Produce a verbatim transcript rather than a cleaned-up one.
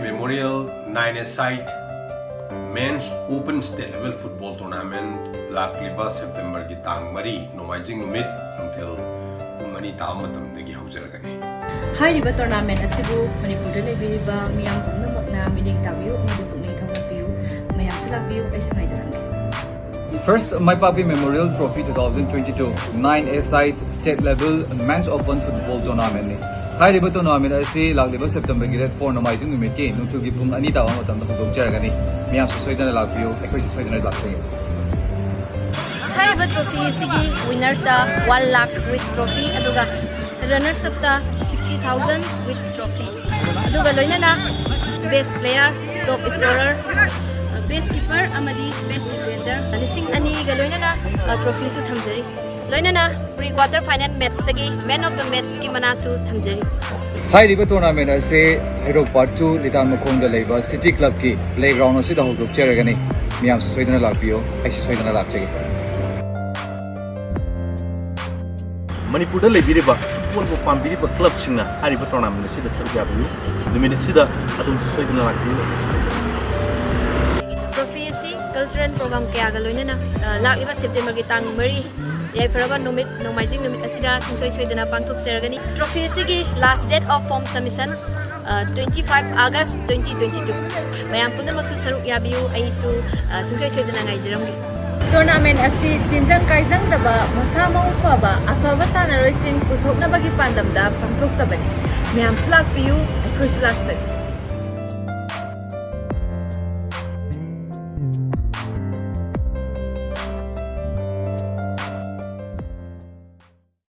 Memorial nine-a-side Men's Open State Level Football Tournament ꯂꯥꯛꯂꯤꯕ ꯁꯦꯞꯇꯦꯝꯕꯔꯒꯤ ꯇꯥꯡ ꯃꯔꯤ, ꯅꯣꯡꯃꯥꯏꯖꯤꯡ ꯅꯨꯃꯤꯠ, ꯅꯨꯡꯊꯤꯜ ꯄꯨꯡ ꯑꯅꯤ ꯇꯥꯕ ꯃꯇꯝꯗꯒꯤ ꯍꯧꯖꯔꯒꯅꯤ꯫ ꯍꯥꯏꯔꯤꯕ tournament ꯑꯁꯤꯕꯨ ꯃꯅꯤꯄꯨꯔꯗ ꯂꯩꯕꯤꯔꯤꯕ ꯃꯤꯌꯥꯝ ꯄꯨꯝꯅꯃꯛꯅ ꯃꯤꯠꯌꯦꯡ ꯇꯥꯕꯤꯌꯨ ꯑꯃꯗꯤ ꯄꯨꯛꯅꯤꯡ ꯊꯧꯒꯠꯄꯤꯌꯨ꯫ ꯃꯌꯥꯝꯁꯨ ꯂꯥꯛꯄꯤꯌꯨ, ꯑꯩꯁꯨ ꯉꯥꯏꯖꯔꯝꯒꯦ꯫ First, ꯃꯥꯏꯄꯥꯛꯄꯤ Memorial Trophy two thousand twenty-two, nine-a-side State Level Men's Open Football Tournament-ꯅꯤ꯫ ꯍꯥꯏꯔꯤꯕ tournament ꯑꯁꯤ ꯂꯥꯛꯂꯤꯕ ꯁꯦꯞꯇꯦꯝꯕꯔꯒꯤ date four ꯅꯣꯡꯃꯥꯏꯖꯤꯡ ꯅꯨꯃꯤꯠꯀꯤ ꯅꯨꯡꯊꯤꯜꯒꯤ ꯄꯨꯡ ꯑꯅꯤ ꯇꯥꯕ ꯃꯇꯝꯗ ꯍꯧꯗꯣꯛꯆꯔꯒꯅꯤ꯫ ꯃꯌꯥꯝꯁꯨ ꯁꯣꯏꯗꯅ ꯂꯥꯛꯄꯤꯌꯨ, ꯑꯩꯈꯣꯏꯁꯨ ꯁꯣꯏꯗꯅ ꯂꯥꯛꯆꯒꯦ꯫ ꯍꯥꯏꯔꯤꯕ trophy ꯑꯁꯤꯒꯤ winners-ꯇ one lakh with trophy, ꯑꯗꯨꯒ runners-up-ꯇ sixty thousand with trophy, ꯑꯗꯨꯒ ꯂꯣꯏꯅꯅ best player, top scorer, best keeper ꯑꯃꯗꯤ best defender ꯂꯤꯁꯤꯡ ꯑꯅꯤꯒ ꯂꯣꯏꯅꯅ, ꯑ, trophy-ꯁꯨ ꯊꯝꯖꯔꯤ꯫ ꯂꯣꯏꯅꯅ pre quarter final match-ꯇꯒꯤ man of the match-ꯀꯤ ꯃꯅꯥꯁꯨ ꯊꯝꯖꯔꯤ꯫ ꯍꯥꯏꯔꯤꯕ tournament ꯑꯁꯤ ꯍꯩꯔꯣꯛ Part two ꯂꯤꯇꯥꯟ ꯃꯈꯣꯡꯗ ꯂꯩꯕ City Club-ꯀꯤ playground ꯑꯁꯤꯗ ꯍꯧꯗꯣꯛꯆꯔꯒꯅꯤ꯫ ꯃꯤꯌꯥꯝꯁꯨ ꯁꯣꯏꯗꯅ ꯂꯥꯛꯄꯤꯌꯨ, ꯑꯩꯁꯨ ꯁꯣꯏꯗꯅ ꯂꯥꯛꯆꯒꯦ꯫ ꯃꯅꯤꯄꯨꯔꯗ ꯂꯩꯕꯤꯔꯤꯕ football-ꯕꯨ ꯄꯥꯝꯕꯤꯔꯤꯕ club-ꯁꯤꯡꯅ ꯍꯥꯏꯔꯤꯕ tournament ꯑꯁꯤꯗ ꯁꯔꯨꯛ ꯌꯥꯕꯤꯌꯨ꯫ ꯅꯨꯃꯤꯠ ꯑꯁꯤꯗ ꯑꯗꯣꯝꯁꯨ ꯁꯣꯏꯗꯅ ꯂꯥꯛꯄꯤꯌꯨ꯫ Trophy ꯑꯁꯤ cultural program ꯀꯌꯥꯒ ꯂꯣꯏꯅꯅ, ꯑ, ꯂꯥꯛꯂꯤꯕ ꯁꯦꯞꯇꯦꯝꯕꯔꯒꯤ ꯇꯥꯡ ꯃꯔꯤ, ꯌꯥꯏꯐꯔꯕ ꯅꯨꯃꯤꯠ, ꯅꯣꯡꯃꯥꯏꯖꯤꯡ ꯅꯨꯃꯤꯠ ꯑꯁꯤꯗ ꯁꯨꯡꯁꯣꯏ ꯁꯣꯏꯗꯅ ꯄꯥꯡꯊꯣꯛꯆꯔꯒꯅꯤ꯫ Trophy ꯑꯁꯤꯒꯤ last date of form submission, ꯑ, twenty five August twenty twenty two꯫ ꯃꯌꯥꯝ ꯄꯨꯝꯅꯃꯛꯁꯨ ꯁꯔꯨꯛ ꯌꯥꯕꯤꯌꯨ, ꯑꯩꯁꯨ, ꯑ, ꯁꯨꯡꯁꯣꯏ ꯁꯣꯏꯗꯅ ꯉꯥꯏꯖꯔꯝꯒꯦ꯫ Tournament ꯑꯁꯤ ꯇꯤꯟꯖꯪ ꯀꯥꯏꯖꯪꯗꯕ, ꯃꯁꯥ ꯃꯎ ꯐꯕ, ꯑꯐꯕ ꯁꯥꯟꯅꯔꯣꯏꯁꯤꯡ ꯄꯨꯊꯣꯛꯅꯕꯒꯤ ꯄꯥꯟꯗꯝꯗ ꯄꯥꯡꯊꯣꯛꯆꯕꯅꯤ꯫ ꯃꯌꯥꯝꯁꯨ ꯂꯥꯛꯄꯤꯌꯨ, ꯑꯩꯈꯣꯏꯁꯨ ꯂꯥꯛꯆꯒꯦ꯫